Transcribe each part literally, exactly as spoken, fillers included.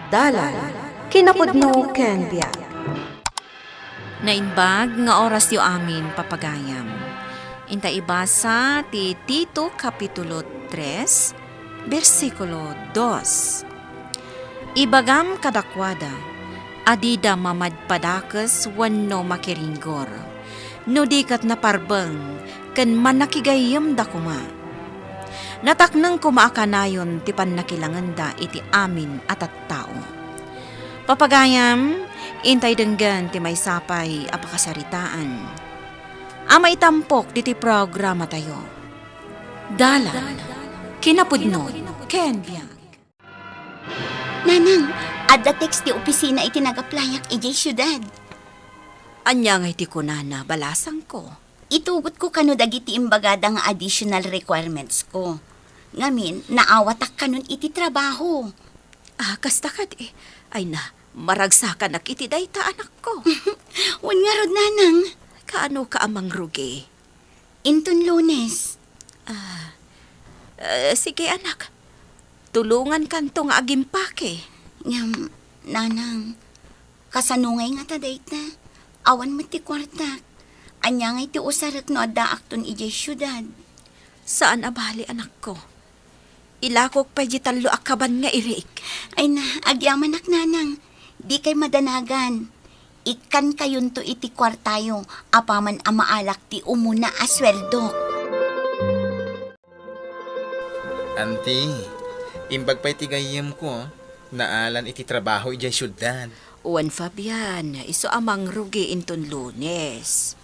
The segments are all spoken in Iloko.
Dalan, kinapudno ken biag. Naimbag nga orasyo amin, papagayam. Inta ibasa ti Tito Kapitulo tres, bersikulo dos. Ibagam kadakuada, a dida mamadpadakes wenno makiringgor, no di ket naparbeng ken mannakigayyemda koma. Natakneng koma a kanayon ti pannakilangenda iti amin a tattao. Papagayam, intay denggen ti maysa pay a pakasaritaan a maitampok ditoy programatayo. Dalan, kinapudno, ken biag. Nanang, adda text ti opisina iti nag-applyak idiay siudad. Ania ngay ti kunana, balasangko? Itugotko kano dagiti imbagada nga additional requirements ko. Ngamin, naawatak kanon iti trabaho. Ah, kasta kadi. Ay na, maragsakanak iti dayta, anakko. Wen ngarud, nanang. Kaano ka a mangrugi? Inton Lunes. Ah, eh, sige, anak. Tulongankanto nga agimpake. Ngem, nanang, kasano ngay ngata dayta? Awan met ti kuartak. Ania ngay ti usarek no addaakton idiay siudad? Saan a bali, anakko. Ilakok pay di tallo a kaban nga irik. Ay na, agyamanak, nanang. Dikay madanagan. Ikkankayonto iti kuartayo apaman a maalak ti umuna a sueldok. Anti, imbag pay ti gayyemko, naalan iti trabaho idiay siudad. Wen, Fabian, isu a mangrugi inton Lunes.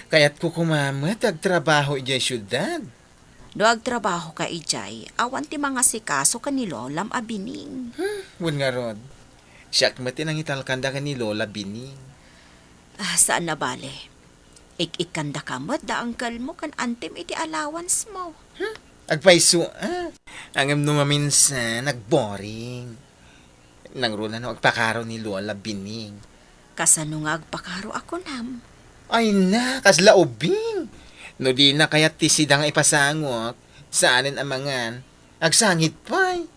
Kayatko koma met agtrabaho idiay siudad. No agtrabahoka idiay, awan ti mangasikaso ken ni Lolam a Bining. Hmm, wen ngarud. Siak met ti nangitalkanda ken ni Lola Bining. Ah, saan a bale. Ik-ikkandaka met da uncle mo ken antim iti allowance mo. Hmm? Agpayso, ah. Ngem no maminsan, nagboring. Nangruna no agpakaro ni Lola Bining. Kasano nga agpakaro a kunam? Ay na, kasla ubing. No dina kayat ti sida nga ipasangok, saanen a mangan. Agsangit pay.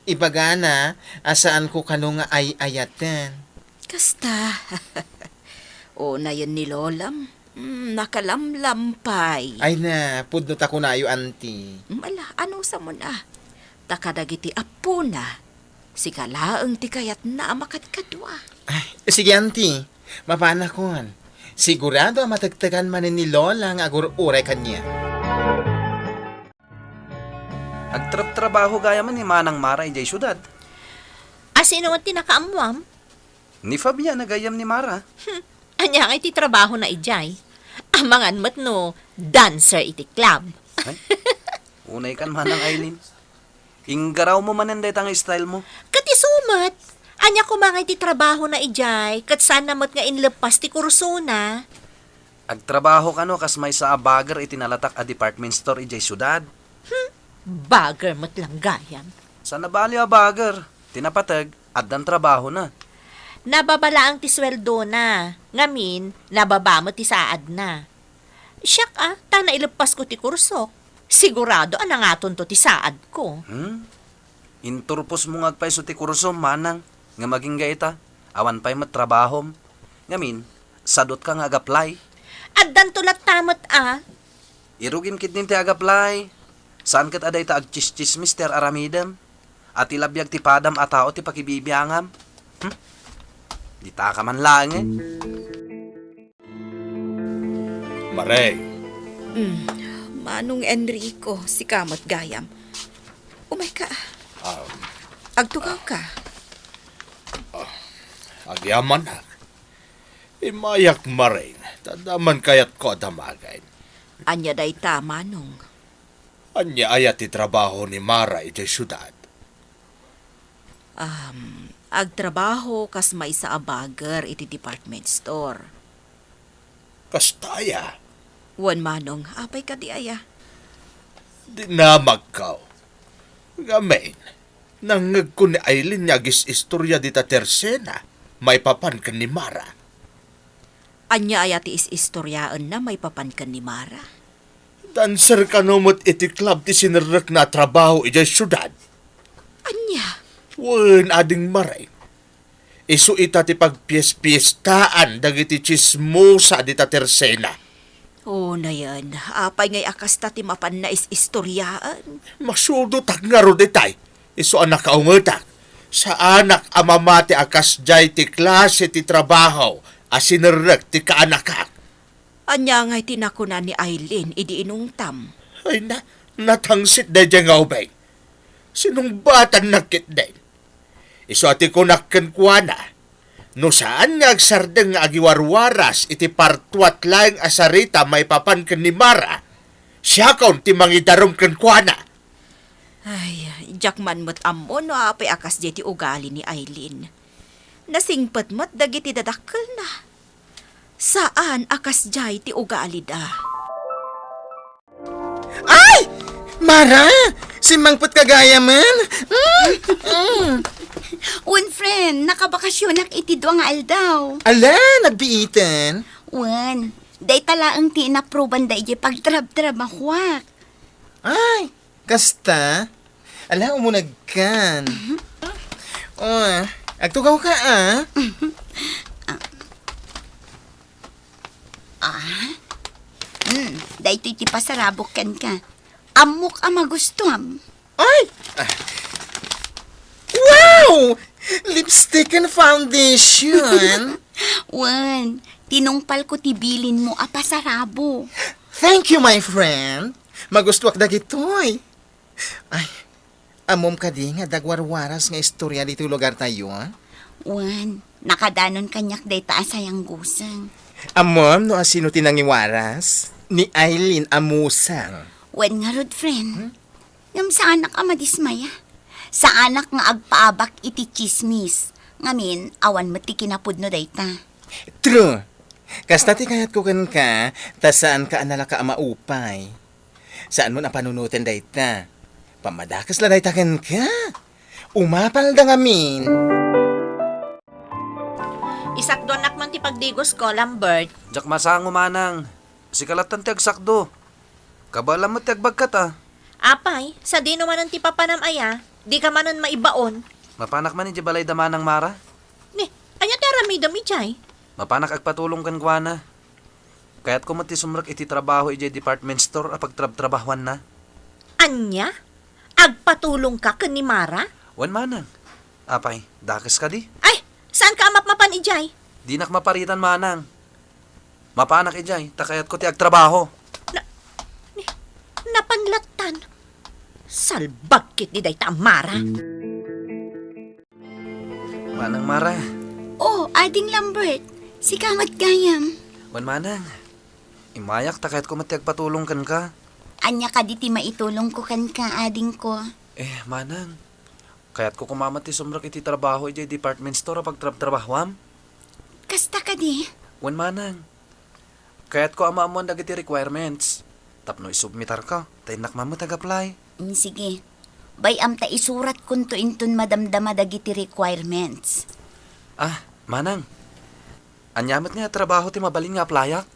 Ibagana a saanko kano nga ay-ayaten. Kasta. Unayen ni Lolam. Mm, nakalamlam pay. Ay na, pudno ta kunayo, anti. Mm, ala, anusamon a. Ta kadagiti appona, sika laeng ti kayatna a makadkadua. Ay, sige, anti. Mapanakon. Sigurado a matektekan manen ni Lola nga agur-uray kaniak. Agtrabtrabaho gayam ni Manang Mara idiay siudad. A sino ti nakaammuam? Ni Fabian a gayyem ni Mara. Hmm. Ania ngay ti trabahona idiay? Amangan met no dancer iti club. Ay, unaykan, Manang Aileen. Inggaraw mo manen dayta nga style mo. Ket isu met, ania koma ngay ti trabahona idiay, ket saanna met nga inleppas ti kursona? Agtrabaho kano kas maysa a bagger iti nalatak a department store idiay siudad. Hmm, bagger met lang gayam. Saan a bali a bagger. Ti napateg, addan trabahona. Nababa laeng ti sueldona. Ngamin, nababa met ti saadna. Siak a, ta naileppasko ti kursok. Sigurado a nangatonto ti saadko. Hmm? Inturposmo nga agpayso ti kursom, manang, ngem agingga ita, awan pay met trabahom. Ngamin, sadutka nga agaplay. Addanto latta met a. Irugim ketdin ti agaplay. Saan ket a dayta agtsistsismis ti ar-aramidem. A ti labiag ti padam a tao ti pakibibiangam. Hmm? Ditaka man laeng, eh. Mareng. Mm, Manong Enrico, sika met gayam. Umayka. Um, Agtugaw ka. Agyamanak. Immayak, Mareng, ta adda man kayatko a damagen. Ania dayta, Manong? Ania aya ti trabaho ni Mara idiay siudad? Um, agtrabaho kas maysa a bagger iti department store. Kasta aya? Wen, Manong, apay kadi aya? Dinamagko. Ngamin, nangngegko ni Aileen nga agis-istoria dita tersena maipapan ken ni Mara. Ania aya ti is-istoriaenna maipapan ken ni Mara? Dancer kano met iti club ti sinerrekna a trabaho idiay siudad. Ania? Wen, Ading Maray. Isu ita ti pagpiespiestaan dagiti tsismosa dita tersena. Unayen, apay ngay a kasta ti mapanna is-istoriaan? Masudotak ngarud itay, isu a nakaungetak. Saanak a mamati a kasdiay ti klase ti trabaho a sinerrek ti kaanakak. Ania ngay ti nakuna ni Aileen idi inungtam? Ay na, natangsit daydiay nga ubing. Sinungbatannak ketdi. Isu a ti kunak kenkuana, no saan nga agsardeng nga agiwarwaras iti partuat laeng a sarita maipapan ken ni Mara, siakon ti mangidarum kenkuana. Ay, diak man met ammo no apay a kasdiay ti ugali ni Aileen. Nasingpet met dagiti dadakkelna. Saan a kasdiay ti ugalida. Ay! Mara! Simmangpet ka gayamen? Mm, mm. Wen, friend, nakabakasyonak iti dua nga aldaw. Ala, nagbiiten? Wen, dayta laeng ti inapruban da idiay pagtrabtrabahoak. Ay, kasta? Ala, umunegkan. Oh, agtugawka, a. Ah? Hmm, daytoy ti pasarabok kenka. Ammok a magustuam. Ay! Ah. Wow! Lipstick and foundation? Wen, tinungpalko ti bilinmo a pasarabok. Thank you, my friend. Magustuak dagitoy. Ay, ammom kadi nga adda agwarwaras nga istoria ditoy lugartayo, a? Wen, nakadanon kaniak dayta a sayangguseng. Ammom no asino ti nangiwaras? Ni Aileen a musang. Wen ngarud, friend. Hmm? Ngem saanak a madismaya. Saanak nga agpaabak iti tsismis. Ngamin, awan met ti kinapudno dayta. True. Kasta ti kayatko kenka, ta saanka a nalaka a maupay. Saanmon a panunoten dayta. Pammadakes la dayta kenka. Umapalda ngamin. Isakduannak man ti pagdigosko, Lambert. Diak masango, manang. Sika lattan ti agsakdo. Kabaelam met ti agbagkat, a. Apay, sadino manen ti papanam aya? Dika manen maibaon. Mapanak man idiay balayda, Manang Mara. Ni, ania ti aramidem idiay? Mapanak agpatulong kenkuana. Kayatko met ti sumrek iti trabaho idiay department store a pagtrabtrabahoanna. Ania? Agpatulongka ken ni Mara? Wen, manang. Apay, dakes kadi? Ay, saanka a mapmapan idiay? Dinak maparitan, manang. Mapanak idiay, ta kayatko ti agtrabaho. Na, ni, napan lattan. Salbag ketdi dayta a Mara. Manang Mara. Oh, Ading Lambert. Sika met gayam. Wen, manang. Immayak ta kayatko met ti agpatulong kenka. Ania kadi ti maitulongko kenka, adingko? Eh, manang. Kayatko koma met ti sumrek iti trabaho idiay department store a pagtrabtrabahoam. Kasta kadi? Wen, manang. Kayatko a maammoan dagiti requirements. Tapno isubmitarka, ta innak man met ag-apply. Mm, sige. Bay-am ta isuratkonto inton madamdama dagiti requirements. Ah, manang. Ania met nga trabaho ti mabalin nga applyak?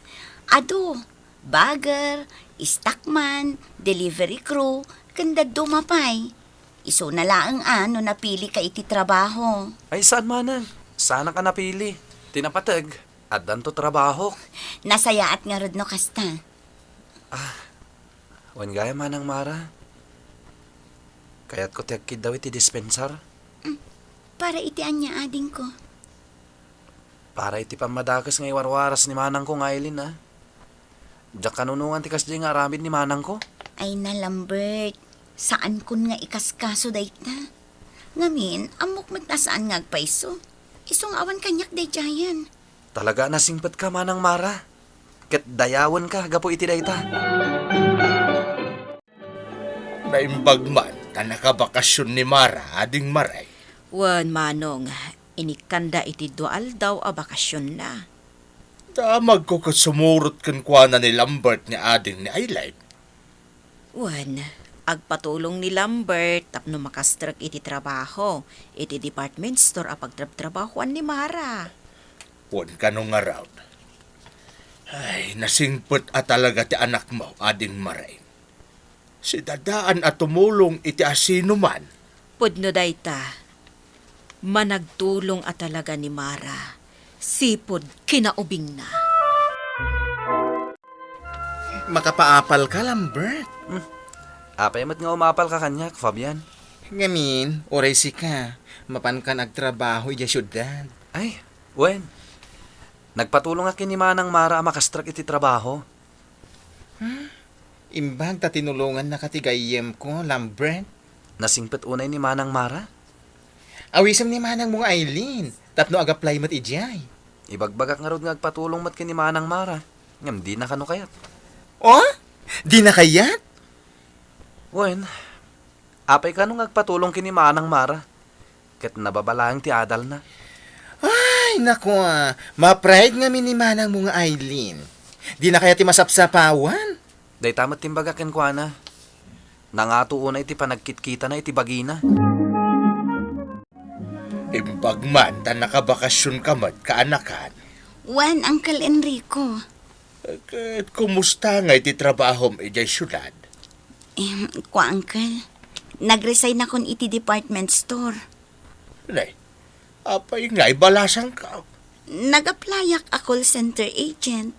Adu, bagger, stockman, delivery crew, ken dadduma pay. Isuna laeng a no napilika iti trabaho. Ay, saan, manang. Saanak a napili. Ti napateg, addanto trabahok. Nasayaat ngarud no kasta. Ah, wen gayam, Manang Mara. Kayatko ti agkiddaw iti dispensar. Mm, para iti ania, adingko? Para iti pammadakes nga iwarwaras ni manangko nga Aileen, a. Diak kanunongan ti kasdiay nga aramid ni manangko. Ay na, Lambert. Saankon nga ikaskaso dayta. Ngamin, ammok met a saan nga agpayso. Isu nga awan kaniak daydiayen. Talaga a nasingpetka, Manang Mara. Ket dayawenka gapu iti dayta. Naimbag man ta nakabakasyon ni Mara, Ading Maray. Wen, Manong, inikkanda iti dua aldaw a bakasyonna. Damagko ket sumurot kenkuana ni Lambert nga ading ni Aileen. Wen, agpatulong ni Lambert tapno makastrek iti trabaho iti department store a pagtrabtrabahoan ni Mara. Wen, kano ngarud. Ay, nasingpet a talaga ti anakmo, Ading Maray. Sidadaan a tumulong iti asinoman. Pudno dayta. Managtulong a talaga ni Mara, sipud kinaubingna. Makapaapal ka, Lambert? Hmm. Apay met nga umapal ka kaniak, Fabian? Ngamin, uray sika, mapankan agtrabaho idiay siudad. Ay, wen. Nagpatulongak ken ni Manang Mara a makastrek iti trabaho. Hmm? Imbag ta tinulongannaka ti gayyemko, Lambert? Nasingpet unay ni Manang Mara? Awisem ni manangmo nga Aileen, tapno ag-apply met idiay. Ibagbagak ngarud nga agpatulong met ken ni Manang Mara, ngem dina kano kayat. Oh? Dina kayat? Wen, apay kano nga agpatulong ken ni Manang Mara? Ket nababalaeng ti adalna. Ay, naku, ah, ma-pride ngamin ni manangmo nga Aileen. Dina kayat ti masapsapawan? Dayta met ti imbagak kenkuana. Nangato unay ti panagkitkitana iti bagina. Imbag man ta nakabakasionka met, kaanakan. Wen, Uncle Enrico. Ket kumusta ngay ti trabahom idiay siudad? Em, kua, Uncle. Nag-resignakon iti department store. Ne, apay ngay balasangka? Nag-applyak a call center agent.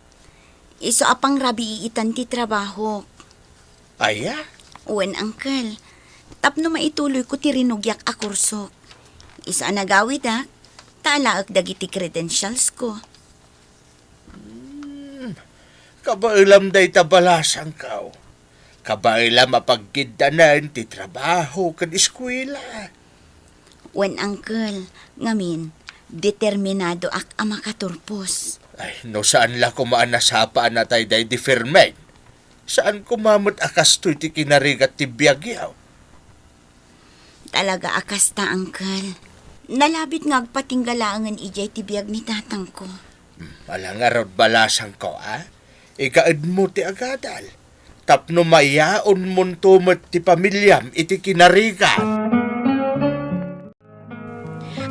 Isu a pangrabii itan ti trabahok. Aya? Wen, Uncle. Tapno maituloyko ti rinugyak a kursok. Isu a nagawidak, ta alaek dagiti credentialsko. Hmm, kabaelam dayta balasangko. Kabaelam a pagkiddanen ti trabaho ken eskuela. Wen, Uncle, ngamin, determinadoak a makaturpos. Ay, no saan la koma a nasapa a natay daydi Fermin, saan koma met a kastoy ti kinarigat ti biagyo. Talaga a kasta, Uncle. Nalabit nga agpatingga laengen idiay ti biag ni tatangko. Hmm, ala ngarud balasangko, a? Igaedmo ti agadal. Tapno mayaonmonto met ti pamiliam iti kinarigat.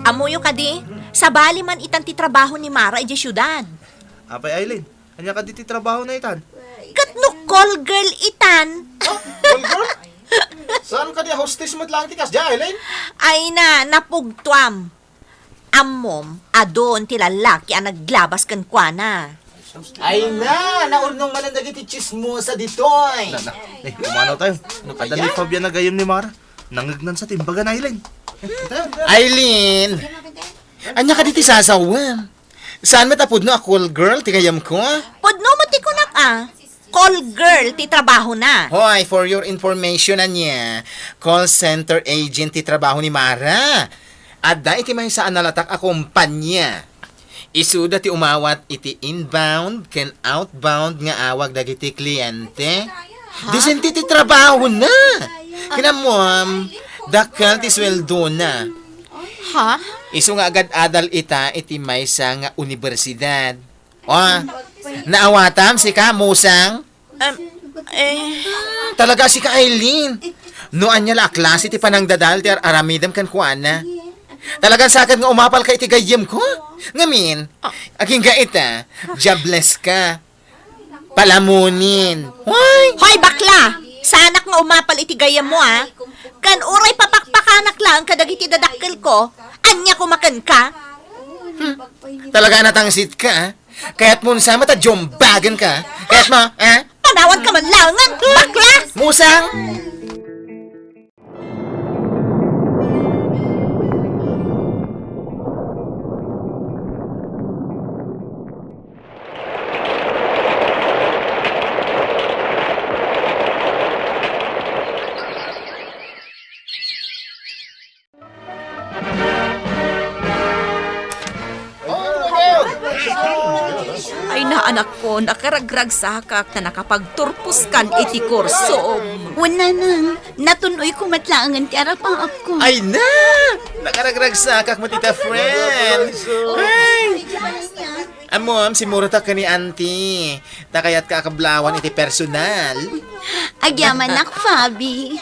Ammoyo kadi, sabali man itan ti trabaho ni Mara idiay siudad. Apay, Aileen, ania kadi ti trabahona itan? Ket no call girl itan? Oh, call girl? Saan kadi a hostess met laeng ti kasdiay, Aileen? Ay na, napugtoam. Ammom, adun ti lallaki a naglabas kenkuana. Ay na, naurnong manen dagiti tsismosa ditoy. Na, na. Eh, pumanaw tayo. Ano, adda ni Fabian a gayyem ni Mara. Nangegnansa ti imbaga ni Aileen. Aileen! Ania kadi ti sasawem? Saan met a pudno a call girl ti gayyemko? Pudno met ti kunak, a. Call girl ti trabahona. Hoy, for your information, ania, call center agent ti trabaho ni Mara. Adda iti maysa a nalatak a kompania. Isuda ti umawat iti inbound ken outbound nga awag dagiti kliente. Ha? Disente ti trabahona. Ken ammoam, dakkel ti sueldona. Ha? Isu nga agad-adal ita iti maysa nga universidad. Ah, naawatam sika, Musang? Em, eh. Talaga sika, Aileen. No ania la a klase ti panangdadael ti ar-aramidem kenkuana. Talagan sakit nga umapal ka iti gayyemko. Ngamin, agingga ita, jobless ka. Palamunin. Hoy! Hoy, bakla! Saanak nga umapal iti gayyemmo, a? Ken uray papakpakanak laeng kadagiti dadakkelko, ania koma kenka? Hmm. Talaga a natangsit ka, a? Kayatmo sa mata jombagen ka. Kayatmo, ha? Panawan ka man laengen, bakla! Musang! Ay, naanakko, nakaragragsakak ta nakapagturposkan iti kursom. Wen, nanang, natun-oyko met laengen ti arapaapko. Ay na! Nakaragragsakak met ita, friend. Ay! Ammom, simmurota ken ni Auntie. Ta kayatka a kablawan iti personal. Agyamanak, Fabi.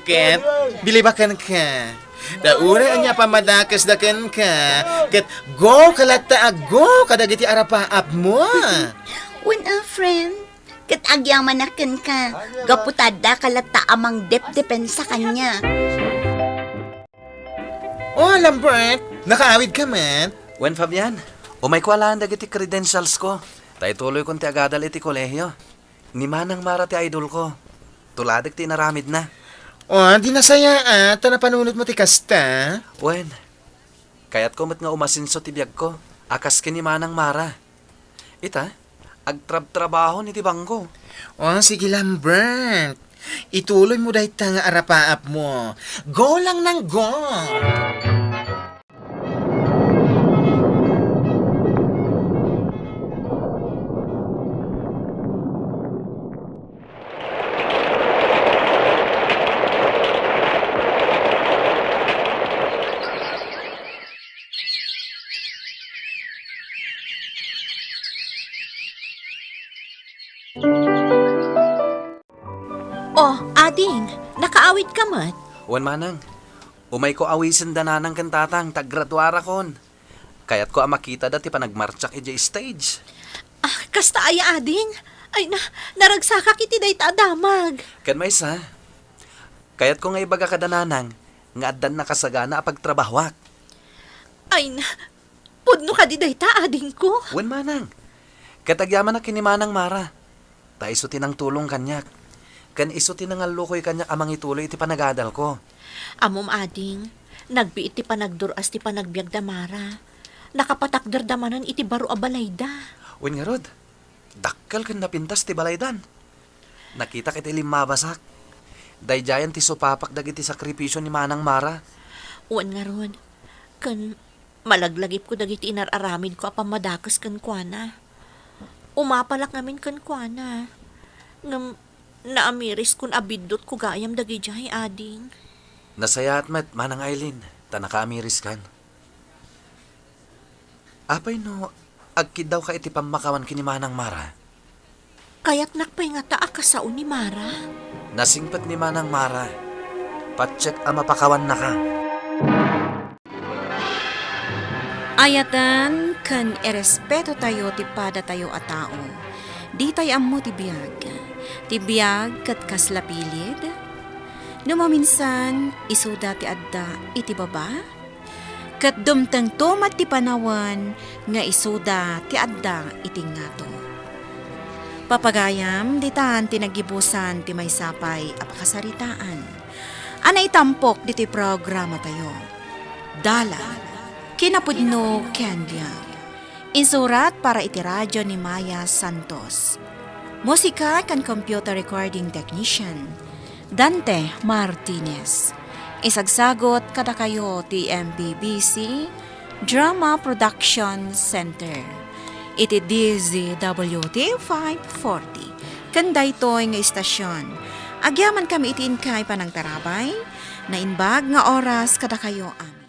Ket, bilibakenka. Ta uray ania a pammadakesda kenka, ket go ka latta a go kadagiti arapaapmo. Wen a, friend. Ket agyamanak kenka, gapu ta adda ka latta a mangdepdepensa kaniak. Oh, Lambert! Nakaawid ka met? Wen, Fabian, umayko alaen dagiti credentials ko. Ta ituloykon ti agadal iti kolehio. Ni Manang Mara ti idol ko. Tuladek ti inaramidna. Oh, di nasayaat ta napanunotmo ti kasta? Wen, kayatko met nga umasenso ti biagko a kas ken ni Manang Mara. Ita, agtrabtrabahon iti bangko. Oh, sige, Lambert. Ituloymo dayta nga arapaapmo. Go lang nang go! Oh, ading, nakaawid ka met? Wen, Manang. Umayko awisen da Nanang ken Tatang ta aggraduarakon. Kayatko a makitada ti panagmartsak idiay stage. Ah, kasta aya, ading? Ay na, naragsakak iti dayta a damag. Ken maysa, kayatko nga ibaga kada Nanang nga addan nakasagana a pagtrabahoak. Ay na, pudno kadi dayta, adingko? Wen, Manang. Ket agyamanak ken ni Manang Mara. Ta isu ti nangtulong kaniak, ken isu ti nangallukoy kaniak a mangituloy iti panagadalko. Ammom, ading, nagbiit ti panagdur-as ti panagbiag da Mara. Nakapatakderda manen iti baro a balayda. Wen ngarud, dakkel ken napintas ti balaydan. Nakitak iti limmabasak. Daydiayen ti supapak dagiti sakripisio ni Manang Mara. Wen ngarud, ken malaglagipko dagiti inar-aramidko a pammadakes kenkuana. Umapalak ngamin kenkuana. Ngem naamiriskon a biddutko gayam dagidiay, ading. Nasayaat met, Manang Aileen, ta nakaamiriskan. Apay no agkiddawka iti pammakawan ken ni Manang Mara? Kayatnak pay ngata a kasao ni Mara? Nasingpet ni Manang Mara. Patiek a mapakawannaka. Ayaten ken irespetotayo ti padatayo a tao. Ditay ammo ti biag. Ti biag ket kasla pilid. No maminsan, isuda ti adda iti baba, ket dumtengto met ti panawen nga isuda ti adda iti ngato. Papagayam, ditan ti naggibusan ti maysa pay a pakasaritaan a naitampok ditoy programatayo. Dalan, kinapudno ken biag. Insurat para iti radio ni Maya Santos. Musika ken computer recording technician, Dante Martinez. Isagsagot kadakayo ti M P B C Drama Production Center iti D Z W T five forty. Ken daytoy nga istasion, agyamankami iti inkay panangtarabay, naimbag nga oras kadakayo, am.